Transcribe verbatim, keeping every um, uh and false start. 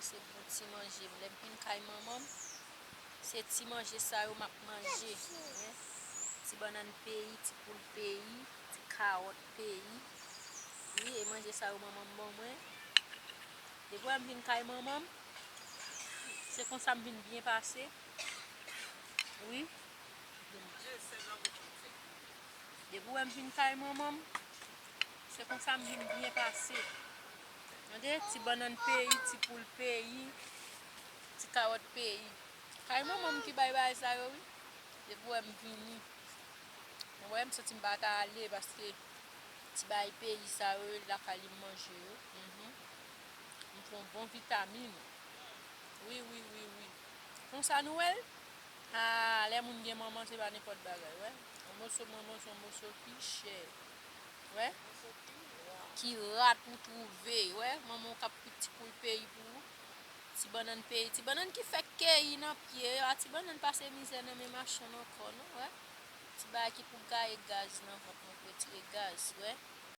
Se bon ti manje m. Lè m vin kay manman m, se ti manje sa yo m ap manje. Wi. Ti bannann peyi, ti poul peyi, ti kawòt peyi. Wi, e manje sa yo manman m ban mwen. Depi wè m vin kay manman m, se konsa m vin byen pase. Wi. Depi wè m vin kay manman m, se konsa m vin byen pase. Tande, ti bannann peyi, ti poul peyi, ti kawòt peyi. Kay manman m ki bay bagay sa yo, wi. Depi wè m vini. Ou wè, m santi m pa ta ale paske ti bagay peyi sa yo, lakay li m manje yo. Mhm. M pran bon vitamin. Wi, wi, wi, wi. Konsa nou wè l? Ah, lè moun gen manman, se pa nenpòt bagay, wè. Yon moso manman, se yon moso ki chè. Wè. Ki rat ou twouve, wè. Manman w k ap kwit ti poul peyi pou ou. Ti bannann peyi, ti bannann ki fèk keyi nan pye yo, a ti bannann pase mizè nan men machann ankò, non, wè. Ti bagay ki pou gaye gaz nan vant mwen, pou retire gaz, wè.